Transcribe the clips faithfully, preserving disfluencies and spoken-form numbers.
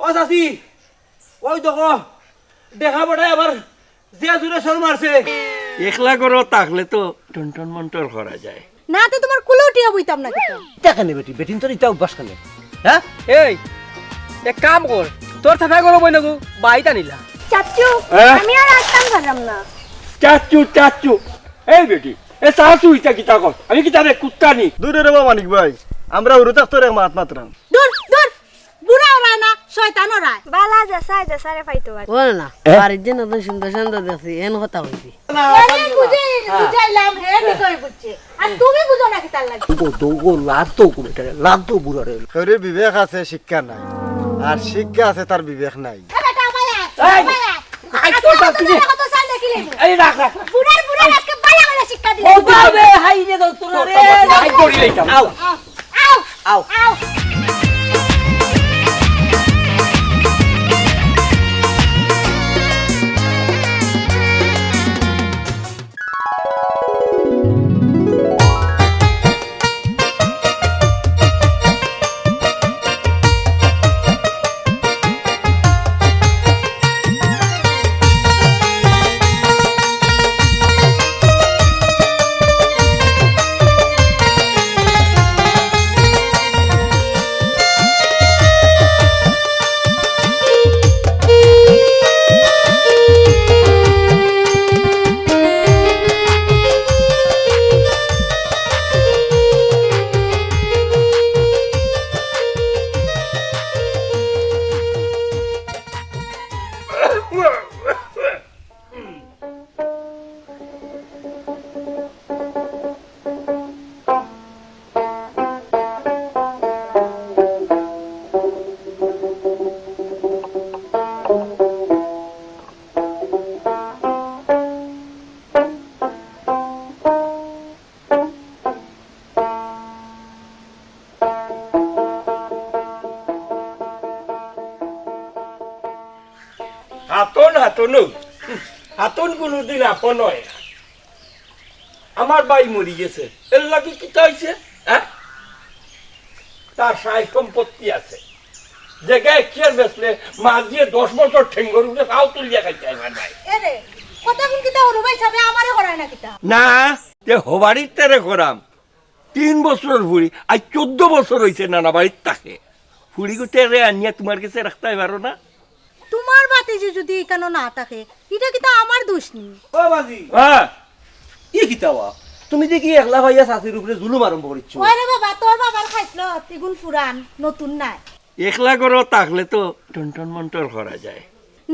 ও চাচি, ওই দেখো, দেখা বেটায় আবার যে জুরে চড় মারছে। একলা ঘরো থাকলে তো টনটন মন্টর করা যায়। না, তে তুমার কুলো উঠিয়া বইতাম না কিতা? ইতা কেনে বেটি? বেটিন্তর ইতা অভ্যাস কেনে? হ্যাঁ? এই, এক কাম কর, তোর চাচায় ঘরো বই নাগু, বাইত আনিলা। চাচু, হ্যাঁ? আমি আর আটতাম পারলাম না। চাচু, চাচু, এই বেটি, এ চাচু ইতা কিতা কর? আমি কিতা রে কুত্তা নি? দূর রে বাবা মানিক ভাই, আমরা হুরু থাকতে এক মাত মাতরাম। দূর, দূর, বুড়া ওরায় না, শয়তান ওরায়। বালা যেসায় যেসারে পাইতো পারে। ও না, এ? বাড়ির যে নতুন সুন্দর সুন্দর দেখছি, এন কথা কইছি। আরে বুঝে, বুঝাইলাম, হে ঠিকই বুঝছে। আর তুমি বুঝো না কিতার লাগি? ও দৌগো, লাগ তো বেটারে, লাগ তো বুড়ারে। তোরে বিবেক আছে, শিক্ষা নাই। আর শিক্ষা আছে, তার বিবেক নাই। এ বেটা, ভাই আয়, এই! ভাই আয়। আই তো আর তা তুমি কত সাল দেখি লইবো। এই রাখ, রাখ, রাখ। বুড়ার বুড়ার আজকে বালা বালা শিক্ষা দিলে। ও বাবা, হাই রে দোস্ত রে। আই করি লইতাম। আও। আও। আও। আও। আও। হাতন, হাতন, হাতন কুনুদিন আপন অয় না। আমার ভাই মরি গেছে, এর লাগি কিতা অইছে? হ্যাঁ, তার সাই সম্পত্তি আছে, জাগা এক্কের বেচলে মাছ দিয়া দশ বছর ঠেঙ্গর উপরে পাও তুলিয়া খাইতে আমার ভাই। এরে, কথা কোন কিতা হুরু ভাই সাবে আমারে করায় না কিতা? না, তে হবাড়ির তারে করাম। তিন বছর ফুড়ি, আইজ চৌদ্দ বছর অইছে নানা বাড়িত থাকে। ফুড়িগুতারে আনিয়া তুমার গেছে রাখতায় পারো না? তুমার বাতিজি যুদি ইকানো না থাকে, ইটা কিতা আমার দোষ নি? ও বাজি। হ্যাঁ। ই কিতা বা? তুমি দেখি একলা পাইয়া চাচির উপরে জুলুম আরম্ভ করিছো। ওরে বাবা, তোর বাবার খাইছলত ইগুন ফুরান, নতুন নায়। একলা ঘরো থাকলে তো টনটন মন্টর করা যায়।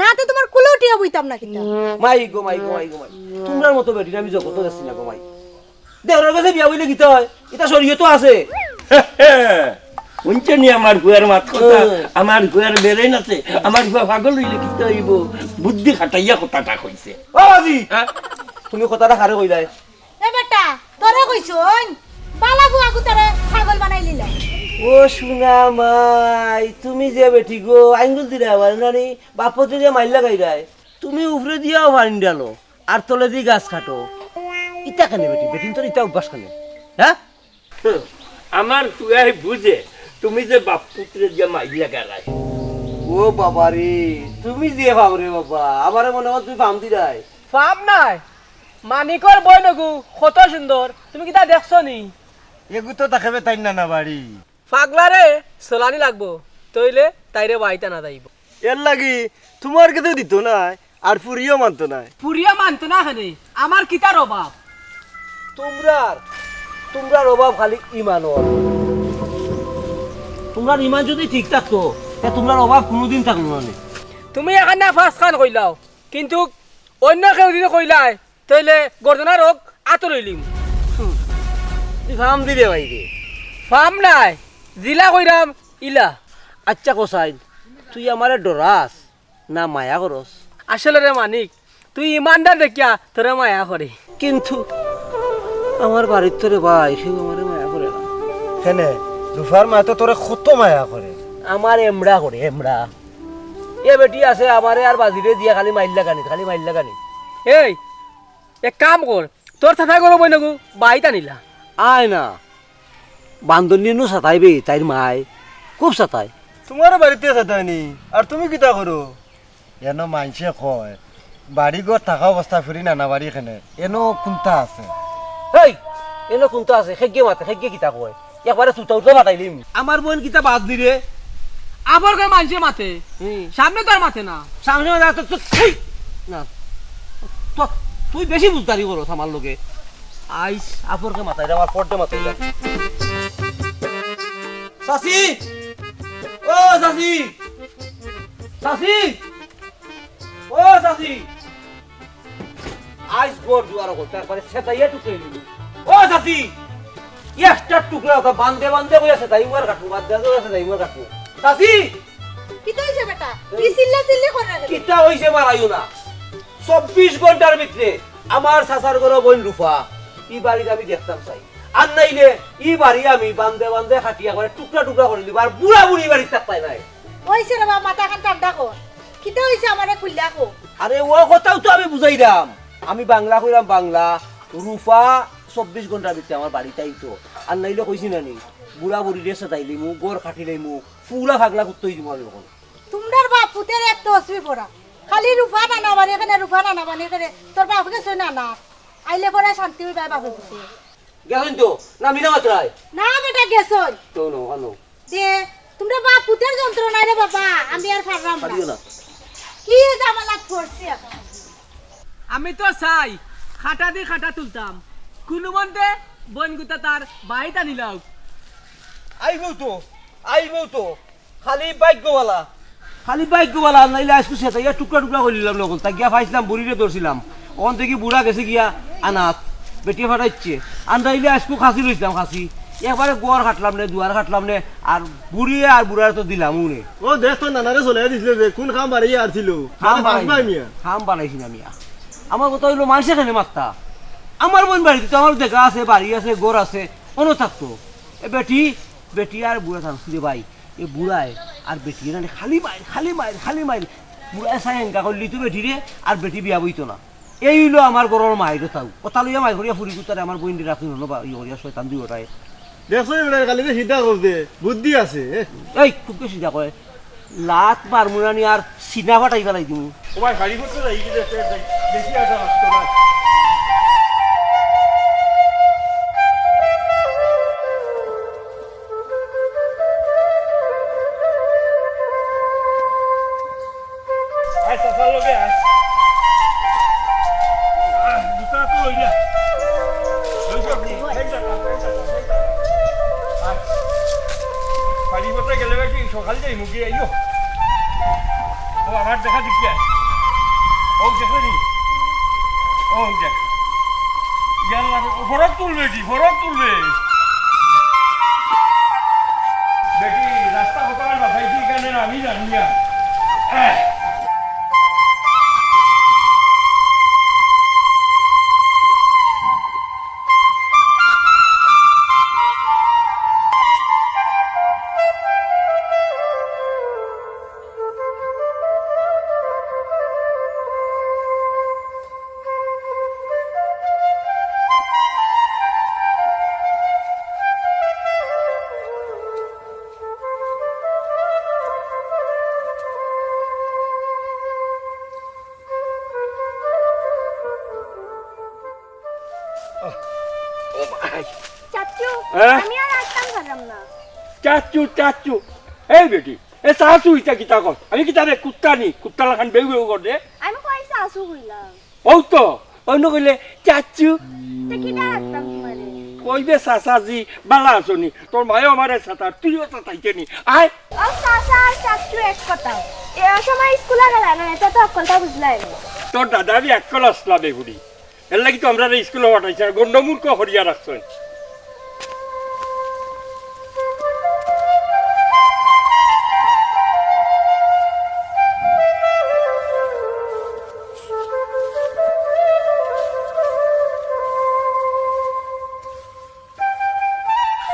না তে তুমার কুলো উঠিয়া বইতাম না কিতা? মাই গো মাই গো মাই গো মাই। তুমরার মতো বেটিরে আমি জগতো দেখছি না গো মাই। দেওরর গেছে বিয়া বইলে কিতা অয়? ইতা শরীয়তো আছে। হুনছো নি আমার ফুয়ার মাত কথা? হুম। আমার ফুয়ার brain আছে। আমার ফুয়া পাগল অইলে কিতা অইবো? বুদ্ধি খাটাইয়া কথাটা কইছে। ও বাজি, হ্যাঁ? তুমি কথাটা কারে কইলায়? এ বেটা, তোরে কইছইন, বালা ফুয়াগুতারে পাগল বানাইলিলা। ও সোনা মাই, তুমি যে বেটি গো, আঙ্গুল দিলায় পারো না নি, বাপ-পুতে যে মাইর লাগাইরায়, তুমি উপরে দিয়াও পানি ঢালো, আর তলেদি গাছ কাটো। ইতা কেনে বেটি, বেটিন্তর ইতা অভ্যাস কেনে? হ্যাঁ? আমার ফুয়ায় বুঝে, তুমি যে বাপ-পুতরে দিয়া মাইর লাগাইরায়। ও বাবা রে, তুমি যে পাও রে বাবা, আমারে মনে অয় তুমি ফাম দিরায়। ফাম নায়, মানিকর বইনগু কত সুন্দর, তুমি কিতা দেখছো নি? এগু তো তাকে বেতাইন না, না বাড়ি। পাগলারে চলানি লাগবো, তইলে তাইরে বাইতা না যাইবো। এর লাগি তুমার গেছে দিতো নায়, আর ফুড়িও মানতো নায়। ফুড়িও মানতো না কেনে, আমার কিতার অভাব? তুমরার, তুমরার অভাব খালি ইমানর। তুমরার ইমান যুদি ঠিক থাকতো, তে তুমরার অভাব কুনুদিন থাকলো না নে। তুমি এখান না পাঁচখান কইলাও, কিন্তু অইন্য কেউ যুদি কইলায়, তইলে গর্দনার অক আতো লইলিমু। হুম। তুই ফাম দিরে ভাই রে। ফাম নায়, জিলা কইরাম ইলা। আচ্ছা কসাইন, তুই আমারে ডরাস না মায়া করস? আসলে রে মানিক, তুই ইমানদার দেখিয়া তোরে মায়া করি। কিন্তু আমার বাড়ির তো রে ভাই, কেউ আমারে মায়া করে না। কেনে? রুফার মায় তো তোরে কত মায়া করে। আমার এমড়া করে, এমড়া। এ বেটি আছে, আমারে আর বাজিরে দিয়া খালি মাইর লাগানি, খালি মাইর লাগানি। এই, এক কাম কর, তোর চাচায় ঘরো বইনগু, বাইত আনিলা। আয় না, বান্দরনিয়ে নু সাতাইবে, তাইর মায় খুব সাতায়। তুমারে বাড়িত ছেতায়নি, আর তুমি কিতা করো? এনো মাইনষে কয়, বাড়ি ঘর থাকা অবস্থা ফিরি নানা বাড়ি কেনে, এনো কুন্তা আছে। এই, এনো কুন্তা আছে, খেগিয়ে মাতে, খেগিয়ে কিতা কয়? একবারে চুতা উতা ফাটাইলিমু। আমার বইন কিতা বাদ দিরে? আবার কয় মাইনষে মাতে। হুম। সামনে তো আর মাতে না। সামনে মাতে তো, তো, তুই, না। তো, তুই বেশি বুঝদারি করস আমার লগে। আইস, আপরকে মাতাইরা, আমার পরদে মাতাইরা। চাচি! ও চাচি! চাচি! ও চাচি! আইস ঘর দুয়ার অকল, তারপরে ছেতাইয়া টুকরাই দিবি। ও চাচি! একটা টুকরা অতা বান্দে বান্দে কইয়া ছেতাই উয়ার কাটবো, বান্দে বান্দে কইয়া ছেতাই উয়ার কাটবো। চাচি! কিতা অইছে বেটা? কি চিল্লা চিল্লি করে রে? কিতা অইছে মারাইও না। চব্বিশ ঘন্টার ভিতরে আমার চাচার ঘরর বইন রূপা, ই বাড়িত আমি দেখতাম চাই। আর নাইলে ই বাড়ি আমি বান্দে বান্দে কাটি একবারে টুকরা টুকরা করি দিমু। আর বুড়া বুড়ি বাড়িত থাকতায় নায়। অইছে রে বাবা, মাথা খান ঠান্ডা কর। কিতা অইছে আমারে খুলিয়া কও। আরে ও কথাউ তো আমি বুঝাইরাম। আমি বাংলা কইরাম বাংলা, রূপা চব্বিশ ঘন্টার ভিতরে আমার বাড়িত আইতো। আর নাইলে কইছি না নি, বুড়া বুড়িরে ছেতাইলিমু, ঘর কাটিলাইমু, পুরা পাগলা কুত্তা অই দিমু আমি অখন। তুমরার বাপ পুতের এক তসবি পড়া। খালি রূপা নানা বাড়ি কেনে, রূপা নানা বাড়ি কেনে। তোর বাপ গেছে না, না। আইলে পরে শান্তি অইবায় বাপে পুতে। গেছইন তো, না মিনা মাতরায়? না বেটা, গেছইন। তো নো, আনো। দে, তুমরা বাপ পুতের যন্ত্রণায় রে বাবা, আমি আর পাররাম না। পারিও না। কি ঝামেলাত পড়ছি অখন। আমি তো চাই, খাটা দি খাটা তুলতাম। কুনুমন্তে বইনগুতা তার বাড়িত আনিলাও। আইবো তো, আইবো তো। খালি ভাগ্য ভালা। খালি ভাগ্য ভালা, আর নাইলে আইজকু ছেতাইয়া টুকরা টুকরা করিলিলাম অকল। তা গিয়া পাইছলাম, বুড়িরে ধরছিলাম। অখন দেখি বুড়া গেছে গিয়া আনাত। বেটিয়ে ফাটাইছে। আর নাইলে আইজকু খাসি লইছলাম, খাসি। একবারে ঘর কাটলাম নে, দুয়ার কাটলাম নে, আর বুড়িয়ে আর বুড়ারে তো দিলামউ নে। ও দেখ তো নানারে চলাই দিছিলে যে, কুন কাম বাড়াইয়া আর ছিল? কাম বাড়াইছি না। মিয়া। কাম বাড়াইছি না মিয়া। আমার কথা অইলো মাইনষে কেনে মাততা? আমার বইন বাড়িত তো আমার জাগা আছে, বাড়ি আছে, ঘর আছে, অনো থাকতো। এ বেটি, বেটি আর বুড়া থাকছি রে ভাই। এ বুড়ায় আর বেটিয়ে নানি খালি মাইর, খালি মাইর, খালি মাইর। বুড়ায় চাই এনকা করলি তো বেটিরে, আর বেটি বিয়া বইতো না। এই অইলো আমার ঘরর মাইর তাও। কথা লইয়া মাইর করিয়া ফুরি কুত্তারে আমার বইনরে রাখি হলো বা ইয়ে করিয়া শয়তান দুইওটায়। দেখছো নি বেটায় খালি যে সিধা কর দে, বুদ্ধি আছে, এ? এই, খুবকে সিধা কয়। লাত মারমু নানি আর সিনা ফাটাই ফালাই দিমু। ও ভাই, শাড়ি করতে যাই, কি দেখতে যাই? দেখি আর আসতো না। আয়, চাচার লগে আয়। আহ, জুতা তো লইয়া। লইছ আপনি? এই চাচা, এই চাচা, এই চাচা। আয়। বাড়ি কোথায় গেলে বেটি? সকাল যাই মুখে আইও। ও, আমার দেখা দেখি আয়। ও, দেখো নি? ও, দেখ। ইয়াল্লা, ফরক তুলবে জি, ফরক তুলবে। বেটি, রাস্তা কোথায় বাঁচাইছি এখানে না, আমি জানি না। আহ। ও ভাই। চাচু, হ্যাঁ? আমি আর আসতাম পারলাম না। চাচু, চাচু। এই বেটি, এ চাচু ইটা কিতা কর? আমি কিতা রে কুত্তা নি? কুত্তা লাখান বেউ বেউ কর দে। আমি কই চাচু কইলাম? ও তো, অন্য কইলে চাচু। তে কিতা রাখতাম তোমারে? কইবে চাচাজি, বালা আছো নি? তোর মায়ও আমারে সাতার, তুইও সাতাইতে নি। আয়। ও চাচা আর চাচু এক কথা। এ সময় স্কুলে গেলা না, এটা তো অকলতা বুঝলাই না। তোর দাদা আমি একল আসলাম এগুলি। এর লাগি তো আমরারে স্কুলে পাঠাইছে, আর গণ্ডমূর্খ করিয়া রাখছে।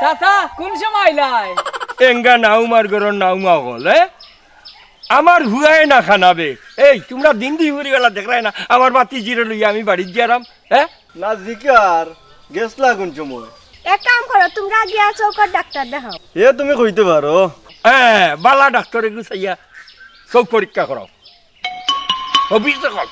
চাচা, কোন সময় আইলায়? এঙ্গা নাউমার ঘরর নাউমা অকল, এ? আমার হুয়ায় না খানাবে। এই, তোমরা দিন দি উড়ি বেলা দেখরায় না, আমার বাতি জিরে লইয়া আমি বাড়িত যারাম, হ্যাঁ? না জিকার, গেছলা কোন সময়? এক কাম করো, তোমরা গিয়া চউখর ডাক্তার দেখাও। এ তুমি কইতে পারো। এ, বালা ডাক্তরে গুছাইয়া চউখ পরীক্ষা করাও। অফিসে কল।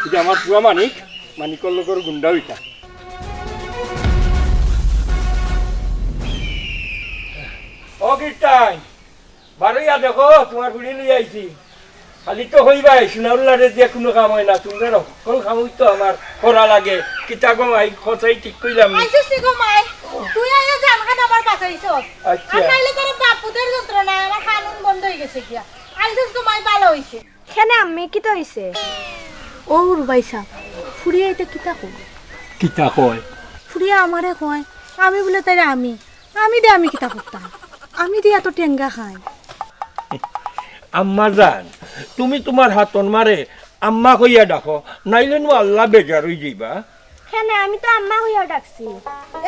ইটা আমার পুয়া মানিক, মানিকর লগর গুন্ডা অইতা। ও গিরতাইন, বারইয়া দেখো, তুমার ফুড়ি লইয়া আইছি। খালি তো কইবায়, সুনাউল্লারে দিয়া কুনু কাম অয় না, তুমরার হক্কল কাম অইতো আমার করা লাগে। কিতা গো মাই, কথাই ঠিক কইলাম নি? আইছস নি গো মাই, তুই আইয়া জানখান আমার বাঁচাইছস। আচ্ছা। আর নাইলে তোর বাপ পুতের যন্ত্রণায় আমার কান উন বন্ধ অইগেছে গিয়া। আইছস গো মাই, ভালা অইছে। কেনে আম্মি, কিতা অইছে? ও রুবাইসা, ফুড়িয়ে ইতা কিতা কয়? কিতা কয়? ফুড়িয়ে আমারে কয়, আমি বুলে তাইরে আমি, আমি দে আমি কিতা করতাম? আমি দিয়া তো টেঙ্গা খাই। আম্মা জান, তুমি তুমার হাতন মারে আম্মা কইয়া ডাকো, নাইলে নু আল্লা বেজার অইযিবা। কেনে, আমি তো আম্মা কইয়া ডাকছি।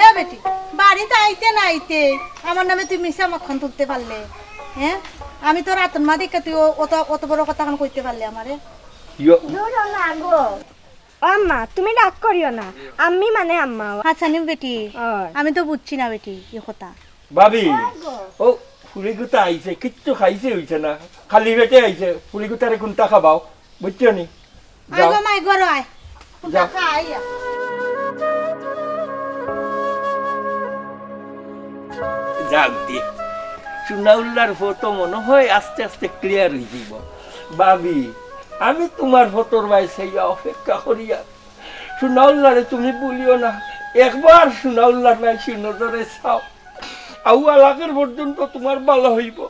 এ বেটি, বাড়িত আইতে না আইতে আমার নামে তুই মিছা মাতখান তুলতে পারলে? হে, আমি তোর আতর মা দেখিয়া তুই অত, অত বড় কথাখান কইতে পারলে আমারে? ইয়ো। দুরো না গো। ও আম্মা, তুমি রাগ করিও না, আম্মি মানে আম্মা। আচ্ছা নি বেটি, অয়। আমি তো বুঝছি না বেটি, ই কথা। ভাবি, ও ফুড়িগুতা আইছে, কিচ্ছু খাইছে অইছে না, খালি পেটে আইছে, ফুড়িগুতারে কুনতা খাবাও, বুঝছো নি? আয় যাও। গো মাই, ঘরো আয়। কুনতা যাও। খা, আইয়া। যাক দি, সুনাউল্লার ফটো মনো অয় আস্তে আস্তে clear অইযিবো। ভাবি, আমি তুমার ফটোর বায় চাইয়া অপেক্ষা করিয়ার। সুনাউল্লারে তুমি ভুলিও না, একবার সুনাউল্লার বায় সুনজরে চাও। আউ আলাকের পর্যন্ত তুমার ভালা অইবো।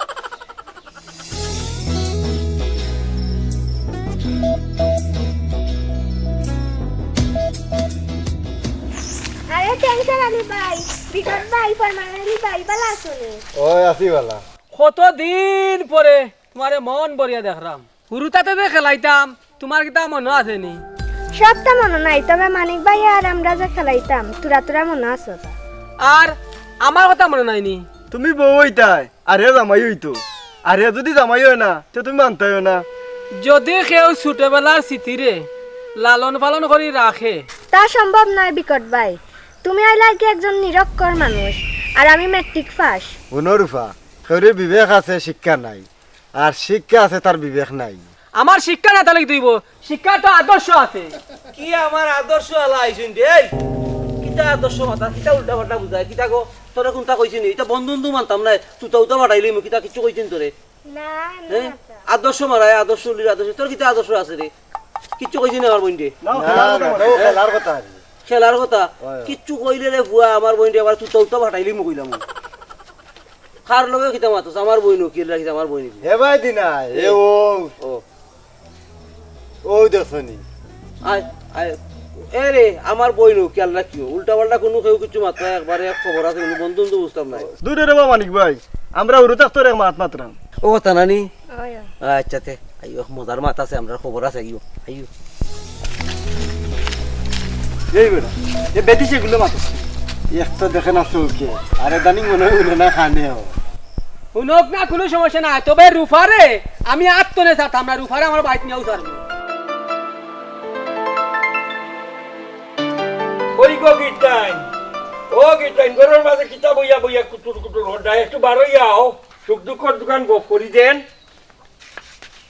আরে, টেনশন আলী ভাই, বিকট ভাই, ফরমান আলী ভাই, ভালা আছো নি? ওই, আছি ভালা। কতদিন পরে তুমারে মন ভরিয়া দেখরাম। হুরুতাতে যে খেলাইতাম, তুমার কিতা মনো আছে নি? সবতা মনো নাই, তবে মানিক ভাই আর আমরা যে খেলাইতাম, তুরা তুরা মনো আছে তা। আর আমার কথা মনো নাই নি? তুমি বউ অইতায়, আর হে জামাই অইতো। আর হে যুদি জামাই অয় না, তে তুমি মানতায়ও না। যুদি কেউ ছোটবেলার স্মৃতিরে লালন পালন করি রাখে। তা সম্ভব নায় বিকট ভাই। তুমি অইলা কি একজন নিরক্ষর মানুষ, আর আমি মেট্রিক পাস। হুনো রুফা, কেউরর বিবেক আছে, শিক্ষা নাই। আর শিক্ষা আছে, তার বিবেক নাই। আমার শিক্ষা না থাকলে কিতা অইবো? শিক্ষার তো আদর্শ আছে। কি আমার আদর্শ আলা আইছইন রে? এই, কিতা আদর্শ মাতাস? কিতা উল্টা পাল্টা বুঝায়? কিতা গো? তোরে কুনতা কইছি নি? ইতা বন্ধু বন্ধু মানতাম নায়। তুতা উতা ফাটাইলিমু। কিতা কিচ্ছু কইছি নি তোরে? না, হে? না, না। আদর্শ মারায়, আদর্শ উলির আদর্শ। তোর কিতা আদর্শ আছে রে? কিচ্ছু কইছি নি আমার বইনরে? না, না, খেলার কথা না, মাতে। ও খেলার কথা আর কি। খেলার কথা? অয়। কিচ্ছু কইলে রে ফুয়া, আমার বইনরে আবার তুতা উতা ফাটাইলিমু কইলাম। কার লগে কিতা মাতস? আমার বইন অউ, কিলা কিতা আমার বইন অউ? হে ভাই দিনা, এ এ। ও। ও। ও দেখছনি? আয়, আয়। এ রে, আমার বইন অউ, খেয়াল রাখিও। উল্টা পাল্টা কুনু কেউ কিচ্ছু মাতরা একবারে এক খবর আছে, কুনু বন্ধু বন্ধু বুঝতাম নায়। দুরে রে বা মানিক ভাই, আমরা হুরু থাকতে এক মাত মাতরাম। ও কথা নানি? অয়। আচ্ছা তে, আইও, মজার মাত আছে, আমরার খবর আছে, আইও, আইও। এই বেটা, এ বেটি সেগুলো মাত। এক তো দেখে না চোখে, আরে দানি মনে হয় উঠে না খানে ও। হুনউক না, কুনু সমস্যা নাই, তবে রুফারে আমি আত্মনে ছাড়তাম না, রুফারে আমার বাইত নিয়াউ ছাড়মু। ওই গো গিটাইন, ও গিটাইন, ঘরর মাঝে কিতা বইয়া বইয়া কুটুর কুটুর হড্ডা, একটু বারইয়া আও, সুখ দুঃখর দুখান গপ করি দেন।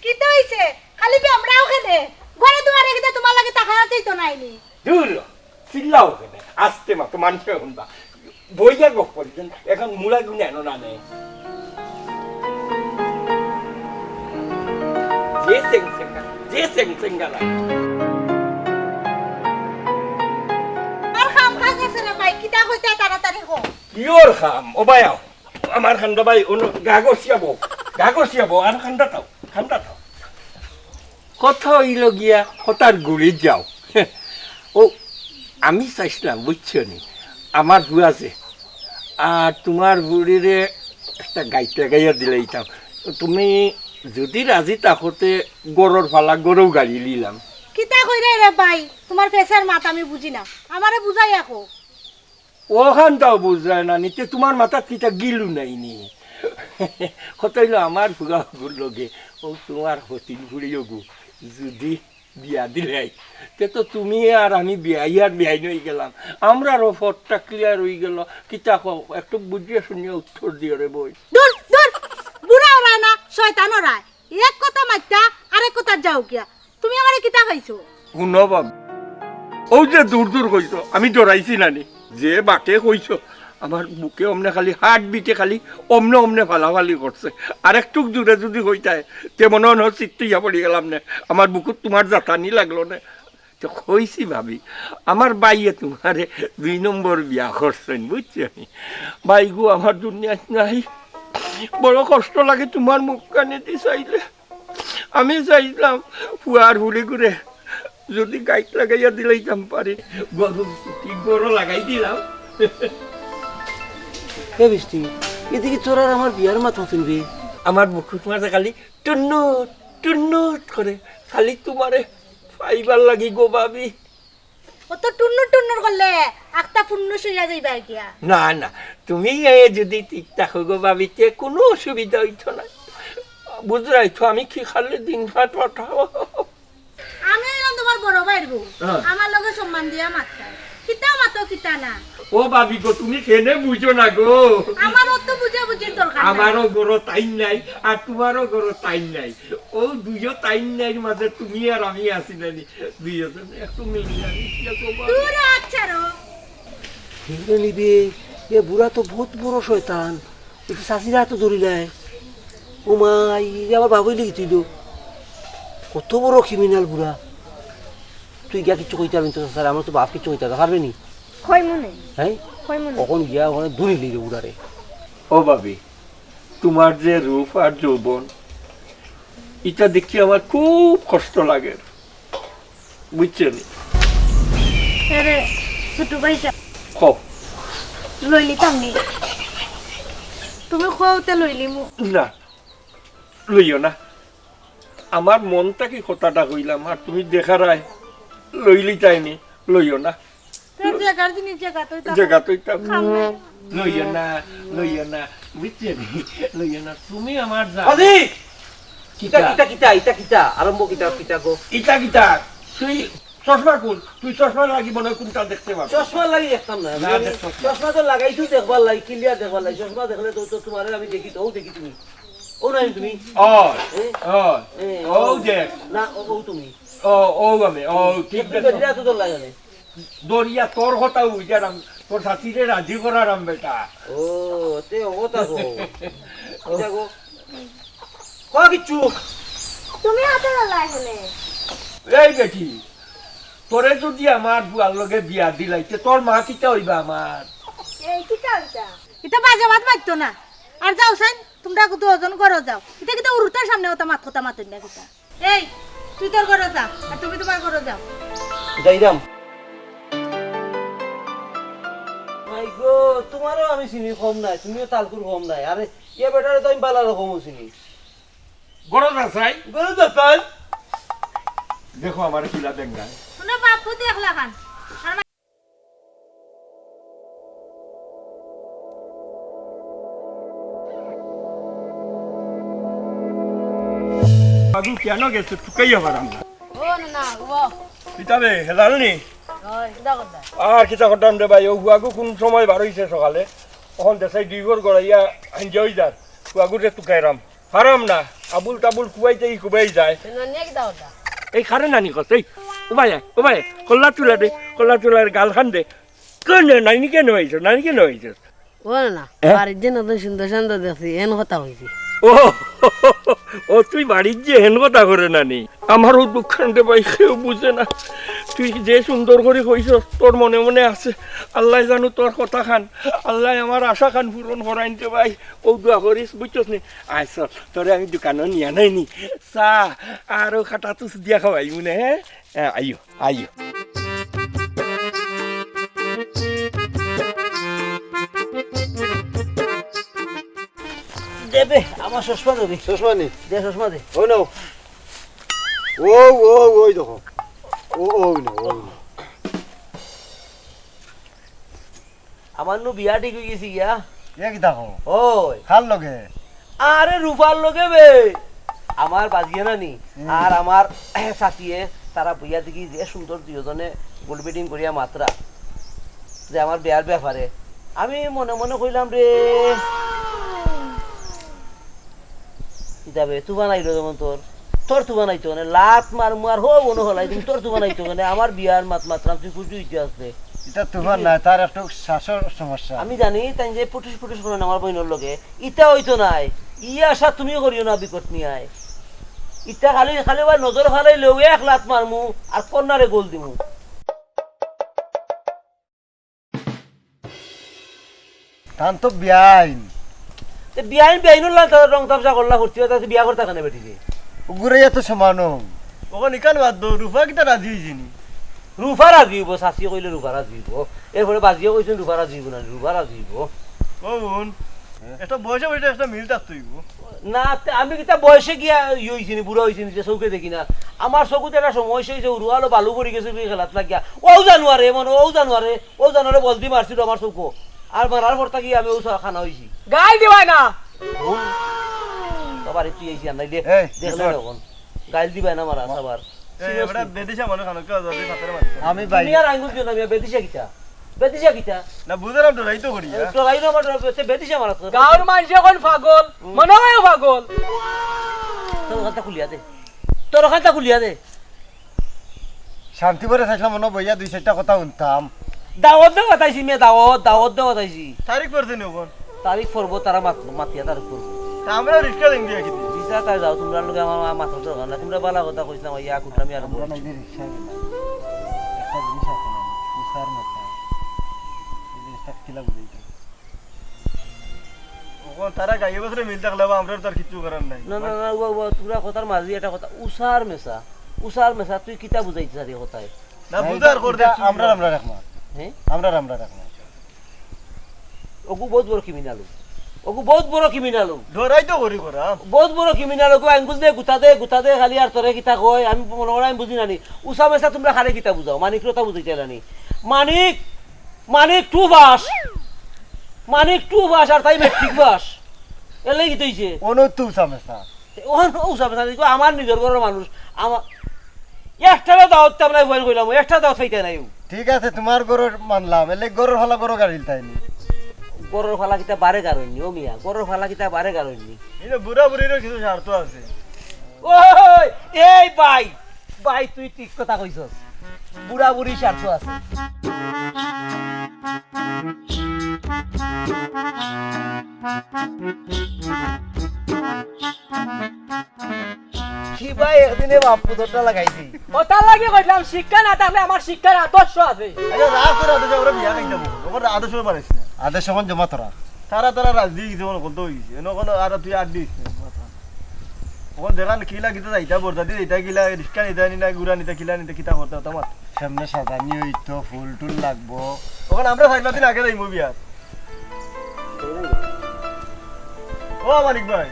কিতা অইছে? খালি বেমরাও কেনে? ঘরে দুয়ারে কিতা তুমার লাগি তাকাইতেই তো নাইনি? দূর, চিল্লাও কেনে? আস্তে মাতো, মানষে হুনবা। বইয়া গপ করি দেন, এখন মুড়া গুনে আনো না নে। যে সেং সেঙ্গা, যে সেং সেঙ্গা লাগে। আর কাম কাজ আছে রে ভাই, কিতা কইতা তাড়াতাড়ি কও। কিওর কাম? ও ভাই আও। আমার কান্দা ভাই, অনো গা ঘষিয়া বও, গা ঘষিয়া বও, আর কান্দা থাও, কান্দা থাও। কথা অইল গিয়া, কথার গুড়ি যাও। ও, আমি চাইছিলাম, বুঝছো নি, আমার ফুয়া আছে, আর তুমার ফুড়িরে একটা গাইত লাগাইয়া দিলাইতাম। তুমি যুদি রাজি থাকো তে ঘরর ফালা ঘরউ গাড়ি লিলাম। কিতা কইরে রে ভাই, তুমার ফেসার মাত আমি বুঝি না, আমারে বুঝাইয়া কও। অখানটাও বুঝরায় না নি, তে তুমার মাথাত কিতা গিলু নাই নি? কথা অইল আমার ফুয়া অগুর লগে, অউ তুমার হতিন ফুড়ি অগু, যুদি বিয়া দিলাই, তে তো তুমি আর আমি বিয়াই আর বিয়াই অই গেলাম। আমরারও পথটা ক্লিয়ার অই গেল। কিতা কও, একটু বুঝিয়া শুনিয়া উত্তর দিও রে বইন। দূর, দূর। বুড়া ওরায় না, শয়তান ওরায়। এক কথা মাততা, আরেক কথাত যাও গিয়া। তুমি আমারে কিতা কইছো? হুনো বাবা, অউ যে দূর দূর কইছো, আমি ডরাইছি না নি। যে বাটে কইছো, আমার বুকে অমনে খালি হার্ট বিটে খালি অমনে অমনে ফালাফালি করছে। আর একটুক জুরে যুদি কইতায়, তে মনো অয় চিত্ত ইয়া পড়ি গেলাম নে। আমার বুকুত তুমার জাতানি লাগলো নে। তে কইছি ভাবি, আমার ভাইয়ে তুমারে দুই নম্বর বিয়া করছইন, বুঝছো নি? ভাইগু আমার দুনিয়াত নাই, বড় কষ্ট লাগে তুমার মুখখানেদি চাইলে। আমি চাইলাম ফুয়ার ফুড়িগুরে যুদি গাইত লাগাইয়া দিলাইতাম পারি, গরু কি গরু লাগাই দিলাম। এ বৃষ্টি, এদিকে তোর আর আমার বিয়ার মাত মাতুন রে। আমার বুকুর মাঝে খালি টুন্নুত টুন্নুত করে, খালি তুমারে পাইবার লাগি গো ভাবি। অত টুন্নুর টুন্নুর করলে আখতা ফুন্নুস অইয়া যাইবা গিয়া। না, না, তুমি এ যুদি ঠিক থাকো গো ভাবি, তে কুনু অসুবিধা অইতো না। বুঝরায় তো আমি কি খালি দিন রাত পাঠাও। আমি অইলাম তুমার বড় ভাইর বউ, হ্যাঁ। আমার লগে সম্মান দিয়া মাততায়। কিতা মাতো কিতা না। ও ভাবি গো, তুমি কেনে বুঝো না গো? আমার অত বুঝাবুঝির দরকার নাই। আমারও গরো তাইন নাই, আর তুমারও গরো তাইন নাই। অউ দুইও তাইন নাইর মাঝে তুমি আর আমি আছি না নি? দুইওজন একটু মিলিয়া মিশিয়া কবা। দূর আচ্ছা রো। ফিরে নিবে, এ বুড়া তো বহুত বড় শয়তান। একটু চাচিরা তো ধরিলায়। ও মা, এই যে আমার বাবুই লিখি তুইল। কত বড় ক্রিমিনাল বুড়া। তুই গিয়া কিচ্ছু কইতে পারবি না তো, স্যার, আমার তো বাপ কিচ্ছু কইতে পারবে নি। কইমু নে। হ্যাঁ? কইমু নে। কখন গিয়া ওখানে দূরে লিখে বুড়ারে। ও ভাবি, তুমার যে রূপ আর যৌবন, ইটা দেখি আমার খুব কষ্ট লাগে, বুঝছো নি? এরে, ছোট ভাইটা। কও। লইলিতাম নি? তুমি কওতে লইলিমু। না, লইও না। আমার মন থাকি কথাটা কইলাম, আর তুমি দেখারায় লইলিতায় নি, লইও না। তোর জাগার জিনিস জাগাত অইতাম। জাগাত অইতাম। খামে। লইও না, লইও না, বুঝছো নি? লইও না, তুমি আমার জান। আজি! কিতা, কিতা? কিতা, কিতা, ইতা কিতা? আরম্ভ কিতা, কিতা গো? ইতা কিতা? তুই চশমা কোন? তুই চশমা লাগি মনে হয় কোনটা দেখতে পারবি? চশমা লাগি দেখতাম না। না, আমি দেখতাম না। চশমা তো লাগাইছো দেখবার লাগি, ক্লিয়ার দেখবার লাগি। চশমা দেখলে তো, তো তুমারে আমি দেখি তো, অউ দেখি তুমি। অউ নাই তুমি? অ, এ? অ, এ, অউ অউ। দেখ। না, অ, অউ তুমি। অ, অউ আমি, অ, ঠিক তুমি আছে। বেটিরা তো তোর লাগে না। দরিয়া তোর কথা বুঝারাম, তোর সাথীরে রাজি করারাম বেটা। ও, তে ও কথা গো। কিতা গো? ক কিচ্ছু। তুমি হাতে গেলা এখানে। এই বেটি, তোরে যদি আমার বুয়ার লগে বিয়া দিলাইতে, তোর মা কিতা অইবা আমার? এই কিতা অইতা? ইতা বাজে মাত মাততো না। আর যাও সাইন, তুমরা দুইজন ঘরো যাও। ইতা কিতা উরুতার সামনে অতা মাত কথা মাতইন না কিতা? এই, তুই তোর ঘরো যা, আর তুমি তুমার ঘরো যাও। যাইরাম। মাই গো, তুমারেও আমি চিনি কম নায়, তুমিও তালকুর কম নায়। আরে, ইয়া বেটারে তো আমি বালা রকমও চিনি। ঘরো যা চাই। ঘরো যা চাই। দেখো আমার কিলা বেঙ্গায়। হুনো বাপু দেখলা খান। বাবু, কেনে গেছো? তুকাইয়া পারাম না। ও না, না, ও। কিতা বে, হেলাল নি? ওই, কিতা করতা? আর কিতা করতাম রে ভাই, অউ ফুয়াগু কুন সময় বার অইছে সকালে, অখন দেশাই দুই ঘর গড়াইয়া হাঞ্জা অই যার, ফুয়াগুরে তুকাইরাম। পারাম না, আবুল তাবুল কুবাইতে ই কুবাই যায়। তে নানিয়ে কিতা করতা? এই কারে নানি কস, এই, ও ভাই, ও ভাই, কল্লা তুলা দে, কল্লা তুলার গাল খান দে। কেনে, নানি কেনে অইছে, নানি কেনে অইছে? ও না, না, এ? বাড়িত যে নতুন সুন্দর সুন্দর দেখছি, এন কথা কইছি। ও, ও, তুই বাড়িত যে হেন কথা করে নানি। আমারও দুঃখ রে ভাই, কেউ বুঝে না। তুই যে সুন্দর করি কইছস, তোর মনে মনে আছে। আল্লায় জানু তোর কথা খান, আল্লায় আমার আশা খান পূরণ করাইন রে ভাই। অউ দোয়া করিস, বুঝছস নি? আয় চল, তোরে আমি দোকানো নিয়া নাইনি। চা আর অউ কাটা তুস দিয়া খাওয়াইমু নে, হ্যাঁ? হ্যাঁ, আইও, আইও। দে বে, আমার চশমা দে বে। চশমা নি? দে, চশমা দে। অউ নাও। অউ, অউ, অউ দেখো। অউ, অউ নাও, অউ নাও। আমার নু বিয়া ঠিক অই গেছে গিয়া। এ কিতা কও? ওই। কার লগে? আরে রূপার লগে বে। আমার বাজিয়ে নানি। হুম। আর আমার চাচিয়ে তারা বইয়া দেখি যে সুন্দর দুইজনে গোলবেটিং করিয়া মাতরা যে আমার বিয়ার ব্যাপারে। আমি মনে মনে কইলাম, "রে, যাবে তুফান আইলো যেমন তোর, তোর তুফান আইতো মানে লাত মারমু আর হো মনে হলাই তুমি তোর তুফান আইতো মানে আমার বিয়ার মাত মাতরাম তুই খুশি হইতে আসতে।" এটা তুফান না, তার একটু শ্বাসর সমস্যা। আমি জানি তাই যে পুটুস পুটুস করেন আমার বইনর লগে, ইতা হইতো নাই। ই আশা তুমি করিও না বিকট নিয়ায়। ইতা খালি, খালি ওই নজর ফালাইলেও এক লাত মারমু আর কন্যারে গোল দিমু। তান তো বিয়াইন। তে বিয়াইন, বিয়াইন হল্লা তারা রং তামশা করলা করছি, তাতে বিয়া করতা কেনে বেটিরে? উগুরে এত সমানো। ওখানে ইকান বাদ দো, রূপা কিতা রাজি হইছিনি? রূপা রাজি হইব, শাশি কইলে রূপা রাজি হইব। এরপরে বাজিয়ে কইছেন রূপা রাজি হইব না, রূপা রাজি হইব। ও বোন, একটা বয়সে বয়সে একটা মিল থাকতে হইব। না, তে আমি কিতা বয়সে গিয়া ইয়ে হইছি নি, বুড়া হইছি নি, যে চোখে দেখি না। আমার চকুতে একটা সমস্যা হইছে, উড়ুয়ালো বালু পড়ি গেছে, কি খেলাত লাগিয়া। ও জানুয়ারে, মানে, ও জানুয়ারে, ও জানুয়ারে বলদি মারছিল আমার চোখো। আর মারার পর থাকি আমি ও খানা হইছি। গাইল দিবায় না। হুম। বাবা রে, তুই এই যে আনাইলে এই, দেখলে কি কর? না এখন। গাইল দিবায় না মারা, আবার। এই, Seriously। এবারে বেদিশা মনে খানো, কেউ যদি ফাতারে মারছে। আমি ভাই। তুমি আর আঙ্গুল দিও না, আমি বেদিশা কিতা? বেদিশা কিতা? না, বুঝলাম তো, রাইতো করি, এ, হ্যাঁ? তো রাইতো আমার তো, সে বেদিশা মারাত করে। গাঁওর মানুষ এখন পাগল, হুম। মনে হয় পাগল। তোর কথা খুলিয়া দে। তোর কথা খুলিয়া দে। শান্তি করে থাকলাম, মনে বইয়া দুই চারটা কথা শুনতাম। দাওয়াত দেওয়া তাইছি, মে দাওয়াত, দাওয়াত দেওয়া তাইছি। তারিখ পড়ছে নি এখন? তারিখ পড়বো, তারা মাত-, মাতিয়া তারিখ পড়বো। তা আমরা রিক্সা দিন দিয়ে কিনি। রিক্সা তাই যাও, তোমরা লোকে আমার মা-, মাথার দরকার না। তোমরা বালা কথা কইছ না, ভাইয়া, কুটরামি আর আমরা বলছো। নাই যে রিক্সা গেলাম। একটা জিনিস আছে না, উষার মশা। এই জিনিসটা কিলা বুঝাইতে? ওখান তারা গাইয়ে বছরে মিল থাকলে বা আমরা তার কিচ্ছু করার নাই। না, না, না, ও, ও, তোমরা কথার মাঝে একটা কথা, উষার মেশা, উষার মেশা, তুই কিতা বুঝাইতে চাস এই কথায়? না, নাই, বুঝার এটা, কর এটা দেখছি। আমরা, আমরা রাখবো। হ্যাঁ? আমরা, আমরা রাখবো। ওগু বহুত বড় ক্রিমিনাল। ওগু বহুত বড় ক্রিমিনাল। ডরাই তো করি করা। বহুত বড় ক্রিমিনাল। ওগু আঙ্গুল দে, গুতা দে, গুতা দে, খালি আর তোরে কিতা কয়, আমি মনে করি আমি বুঝি না নি। উষা মেশা তোমরা খালি কিতা বুঝাও? মানিক রতা বুঝাইতে না নি। মানিক, মানিক টু পাস। মানিক টু পাস আর তাই ম্যাট্রিক পাস। এলে কি তৈছে? অনু তো উষা মেশা। ওখান উষা মেশা দেখো, আমার নিজের ঘরের মানুষ। আমার একটা দাওয়াত তো আমরা বইন কইলাম, একটা দাওয়াত পাইতে নাই। ঠিক আছে, তোমার ঘরের মানলাম, এলে ঘরের ফালা ঘরো গাড়িল তাইনি। ঘরের ফালা কিতা বারে গাড়ইনি, ও মিয়া, ঘরের ফালা কিতা বারে গাড়ইনি। এই যে বুড়া বুড়িরও কিছু স্বার্থ আছে। ওই, এই ভাই, ভাই, তুই ঠিক কথা কইছস। বুড়া বুড়ি স্বার্থ আছে। কি ভাই, একদিনে বাপ পুতরটা লাগাইছি। ওটার লাগি কইলাম, শিক্ষা না থাকলে আমার শিক্ষার আদর্শ আছে। আরে রাগ করে আদর্শ, আমরা বিয়া খাইতাম। ওখানে আদর্শ পারিস না। আদর্শ কোন জমা তোরা? তারা, তারা রাজি হইছে, ওখানে কত হইছে। এনে ওখানে আর তুই আর দিস না। ওখানে দেখান কিলা কিতা যাইতা, বরযাত্রী যাইতা কিলা, রিক্সা নিতা নি না, গুড়া নিতা কিলা নিতা, কিতা করতা, ওটা মাত। সামনে সাজানি হইতো, ফুল টুল লাগবো। ওখানে আমরা চার পাঁচ দিন আগে যাইমু বিয়াত। ও মানিক ভাই।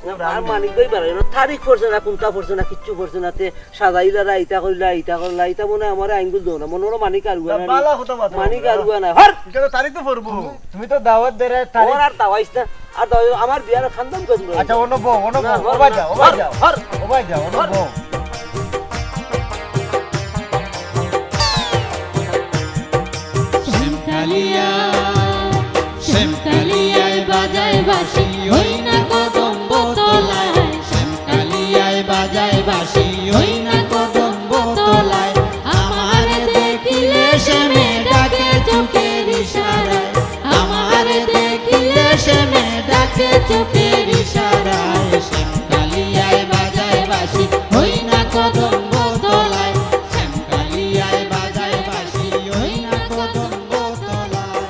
না, আর মানিক ভাই বাড়াইলো, তারিখ পড়ছে না, কোনটা পড়ছে না, কিচ্ছু পড়ছে না, তে সাজাইলারা, ইটা কইলা, ইটা করলা, ইটা মনে হয় আমারে আঙ্গুল দেও না, মনে হয় মানিক আর না, উয়া না, বালা কথা মাত মানিক না। আর উয়া না, হর! এটা তো তারিখ তো পড়বো। তুমি তো দাওয়াত দে রে, তারিখ। ওর আর দাওয়াইস না, আর দাওয়াই, আমার বিয়ার খান্দান কইস না। আচ্ছা, অনো বও, অনো না, বও, হর, ও ভাই যাও, ও ভাই হর, যাও। হর। ও ভাই যাও, অনো বও। শ্যামকালিয়া, শ্যামকালিয়ায় বাজায় বাঁশি, ওই না কদম্ব তলায়। শ্যামকালিয়ায় বাজায় বাঁশি, ওই না কদম্ব তলায়। আমারে দেখিলে শ্যামে ডাকে চোখের ইশারায়। আমারে দেখিলে শ্যামে ডাকে চোখের ইশারায়। শ্যামকালিয়ায় বাজায় বাঁশি, ওই না কদম্ব তলায়। শ্যামকালিয়ায় বাজায় বাঁশি, ওই না কদম্ব তলায়।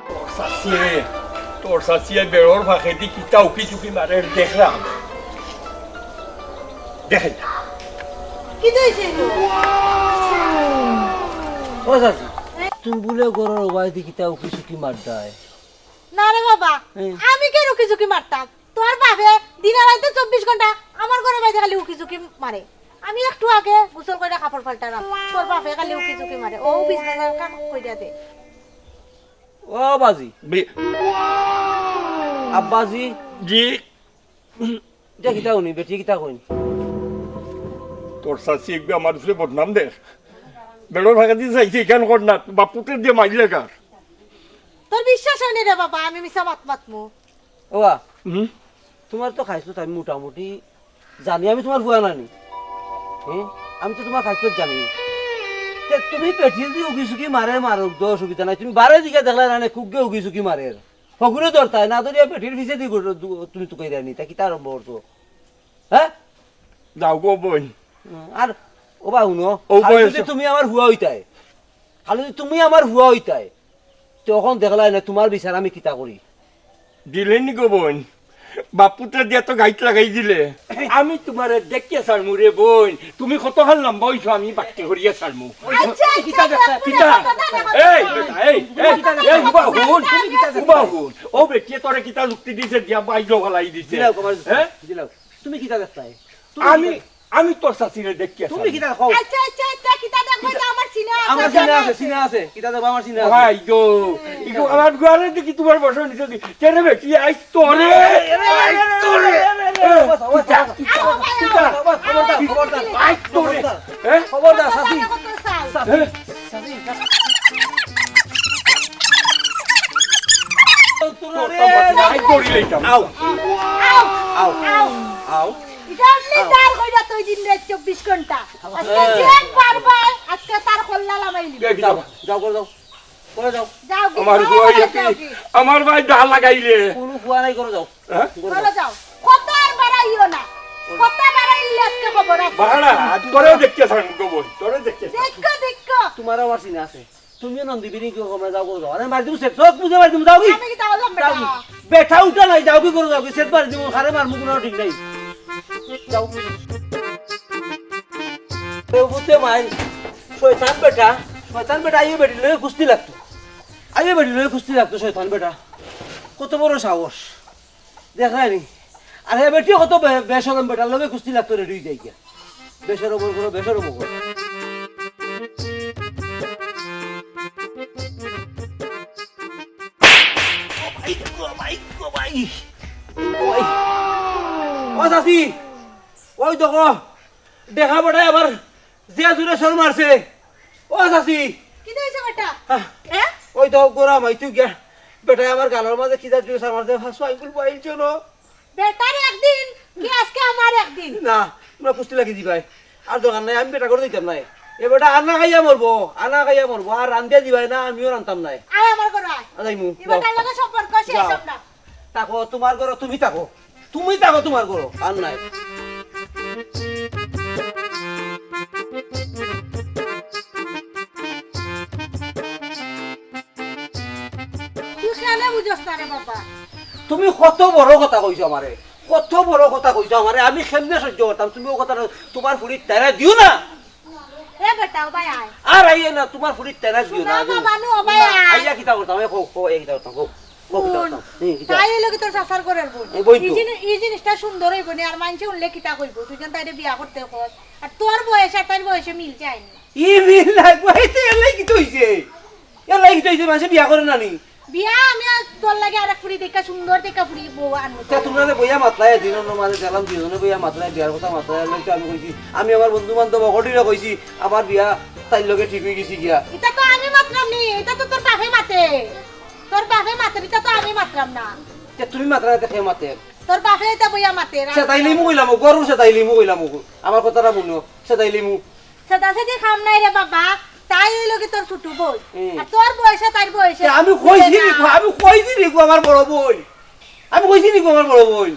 তোর চাচিয়ে, তোর চাচিয়ে বেড়র ফাঁকেদি কিতা উকি চুকি মারের দেখলাম। দেখাই না। কিতা হইছে গো? ও চাচি, তুমি বুলে ঘরর ওবায়দি কিতা উকি চুকি মাররায়? না রে বাবা, হ্যাঁ। আমি কেনে উকি চুকি মারতাম? তোর বাপে দিনে রাইতে চব্বিশ ঘন্টা আমার ঘরো বাইরে খালি উকি ঝুঁকি মারে। আমি একটু আগে গোসল করিয়া কাপড় পাল্টারাম, তোর বাপে খালি উকি ঝুঁকি মারে। ও বিশ হাজার কাম করিয়া দে। ও বাজি। বি- আব্বাজি। জি। ইটা কিতা কইন, বেটি কিতা কইন? তোর চাচি একবার আমার উপরে বদনাম দের। বেড়ার ভাগা দিয়ে চাইছে, এখান কর না, বাপুতে দিয়ে মাইর লাগার। তোর বিশ্বাস অয়নি রে বাবা, আমি মিছা মাত মাতমু। ওবা, হুম? তুমার তো খাইছলত আমি মোটামুটি জানি, আমি তুমার ফুয়া নানি। হ্যাঁ? আমি তো তুমার খাইছলত জানি। তে তুমি বেটিয়ে যদি উকি ঝুঁকি মারে, মারুক, দো অসুবিধা নাই। তুমি বারে দিকে দেখলায় না, কুকগে উকি ঝুঁকি মারে। হগুরে ধরতায়, না ধরিয়া বেটির পিছে দি গো-, দু-, তুমি তুকাইরায় নি, তা কিতা আরম্ভ করছো? হ্যাঁ? যাও গো বইন। হুম, আর ওবা হুনো, ও খালি বয়স। যদি তুমি আমার ফুয়া অইতায়, খালি যদি তুমি আমার ফুয়া অইতায়, তখন দেখলায় না তুমার বিচার আমি কিতা করি। দিলে নি গো বইন, বাপুতে দিয়া তো গাইত লাগাই দিলে। আমি তুমারে দেখিয়া ছাড়মু রে বইন, তুমি কতখান লম্বা অইছো আমি বাট্টি করিয়া ছাড়মু। আচ্ছা, আচ্ছা, কিতা দেখতায়? কিতা? এই বেটা, এই, এই, এই, উবা হুন, উবা হুন। ও বেটিয়ে তোরে কিতা যুক্তি দিছে, দিয়া বাইর ফালাই দিছে। দিলাও, কমাল, হ্যাঁ? দিলাও। তুমি কিতা দেখতায়? তুমি আমি, কিতা আমি তোর চাচিরে দেখিয়া তুমি ছাড়মু। কিতা দেখো? আচ্ছা, আচ্ছা, আচ্ছা, কিতা দেখো? এটা আমার সিনা আছে, আমার সিনা আছে, সিনা আছে। কিতা দেখো? আমার সিনা আছে। ভাই গো, ইগো আমার ঘরে দেখি তুমার বসে নিছে দি। কেরে বেটি, আইজ তোরে, আইজ তোরে। খবরদার, খবরদার, খবরদার, খবরদার। আইজ তোরে। খবরদার। হ্যাঁ? খবরদার, চাচি। খবরদার, খবরদার। চাচি, হ্যাঁ? চাচি। আইজ তোরে লইতাম। আও। আও। আও। আও। ইটা আপনি আও। দাঁড় কইরা তো ওই দিন রাত চব্বিশ ঘন্টা। আজকে হ্যাঁ। যে একবার ভাই, আজকে তার কল্লা লামাই নিবে। এই যাও, যাও, করে যাও। করে যাও। যাও কি? আমার ফুয়া যাও কি? আমার ভাই ডাল লাগাইলে। কোনো ফুয়া নাই, করে যাও। হ্যাঁ? করে যাও। যাও। কত আর বাড়াইও না। কত বাড়াইলে আজকে খবর আছে। বাড়া, আর তোরেও দেখতে চান গো বইন, তোরেও দেখতে চান। দেখো, দেখো। তুমারও আমার সিনা আছে। তুমিও নন্দি বিরিং কেউ কমে যাও, করে যাও। আরে মারি দিমু, সে চোখ বুঝে মারি দিমু, যাও কি? আমি কি তাহলে যাও কি? বেটা? বেটা উঠা নাই, যাও কি করে যাও কি? সেট মারি দিমু, খারে মারমু, কোনো ঠিক নাই। যাও। কেউ বুঝতে মাই, শয়তান বেটা, শয়তান বেটা, আইও বেটি লইয়া কুস্তি লাগতো। আইও বেটি লইয়া কুস্তি লাগতো, শয়তান বেটা। কত বড় সাহস। দেখরায় নি? আর হে বেটি কত বে-, বেশরম বেটার লগে কুস্তি লাগতো রেডি অই যাইগিয়া। বেশরম অর কোনো বেশরম অর। ও ভাই, ও ভাই, ও ভাই। ও ভাই। ও চাচি, ওই দেখো, দেখা বেটায় আবার যে জুরে সর মারছে। ও চাচি। কিতা অইছে বেটা? হ্যাঁ। হ্যাঁ? ওই তো গোরা মাইতু গিয়া। বেটায় আমার গালর মাঝে কিতা জুরে সর মারছে, ফাঁসু আঙ্গুল পাইছে না। বেটার একদিন, কি আজকে আমার একদিন? না, তোমরা কুস্তি লাগি দিবায়। আর দরকার নাই, আমি বেটা করে দিতাম নায়। এ বেটা আনা খাইয়া মরবো, আনা খাইয়া মরবো। আর রান্ধিয়া দিবায় না, আমিও রানতাম নায়। আয় আমার ঘরো আয়। আ, যাইমু, এ যাও। বেটার লগে সম্পর্ক শেষ যাও। আপনার। থাকো, তুমার ঘরো তুমি থাকো। তুমি থাকো তুমার ঘরো, আর নাই। তুই কেনে বুঝস না রে বাবা? তুমি কত বড় কথা কইছো আমারে, কত বড় কথা কইছো আমারে। আমি কেমনে সহ্য করতাম? তুমি ও কথা, তুমার ফুড়ির তারা দিও না। এ বেটা, ও ভাই আয়। আর আইও না, তুমার ফুড়ির তেনা দিও না, না, আইও না। বাবা, নু, ও ভাই না, আয়। আইয়া কিতা করতাম? এ, কও, কও, এ কিতা করতাম? কও, কও, কিতা হুন, করতাম? এ, কিতা? তাই অইলো কি তোর চাচার ঘরের বইন? এ, বইন তো। ই জিনি-, ই জিনিসটা সুন্দর অইবো নি, আর মানষে হুনলে কিতা কইবো? তুই যেন তাইরে বিয়া করতে কস। আর তোর বয়স আর তাইর বয়সে মিল যায় না। ই মিল নাই, বইতে এলাই কিতা অইছে? এলাই কিতা অইছে? মানষে বিয়া করে না নি? বিয়া আমি আর তোর লাগি আরেক ফুড়ি দেখা, সুন্দর দেখা ফুড়ি বউ আনমু। তে তুমরা যে বইয়া মাতলায়, দিন অন্য মাঝে দেখলাম দুইজনে বইয়া মাতলায়, বিয়ার কথা মাতলায়, এর লাগি তো আমি কইছি, আমি আমার বন্ধু বান্ধব অকলরে কইছি, আমার বিয়া তাইর লগে ঠিক অই গেছে গিয়া। ইটা তো আমি মাতরাম নি, ইটা তো তোর বাপে মাতে। তোর বাপে মাতে, ইটা তো আমি মাতরাম না। তে তুমি মাতরায় না, তে কে মাতে? তোর বাপে ইটা বইয়া মাতে। সেদাইলিমু কইলাম, গরু সেদাইলিমু কইলাম, আমার কথাটা হুনো, সেদাইলিমু। সেদাসেদি কাম নাই রে বাবা, তাই অইলো কি তোর ছোট বইন। হুম। আর তোর বয়সে তাইর বয়সে তে আমি কইছি মিলে নি না। গো, আমি কইছি নি গো আমার বড় বইন। আমি কইছি নি গো আমার বড় বইন।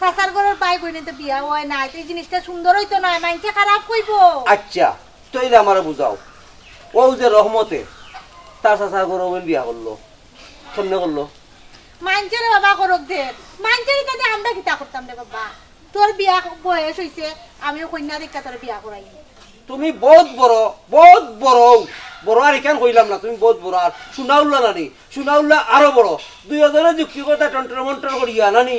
চাচার ঘরর ভাই বইনে তো বিয়া অয় না, তে ই জিনিসটা সুন্দর অইতো না, মানষে খারাপ কইবো। আচ্ছা, তাইলে আমারে বুঝাও। ও যে রহমতে তার চাচার ঘরর বইন বিয়া করলো, কেমনে করলো? মানষে রে বাবা করুক দে, মানষে ইতা দিয়া আমরা কিতা করতাম রে বাবা? তোর বিয়া বয়স অইছে, আমিও কইন্যা দেখিয়া তোর বিয়া করাইমু। তুমি বউত বড়, বউত বড়, বড় আর ইখান কইলাম না, তুমি বউত বড়। আর সুনাউল্লা নানি, সুনাউল্লা আরো বড়। দুইওজনে যুক্তি করতা টন্টর মন্টর করিয়া নানি।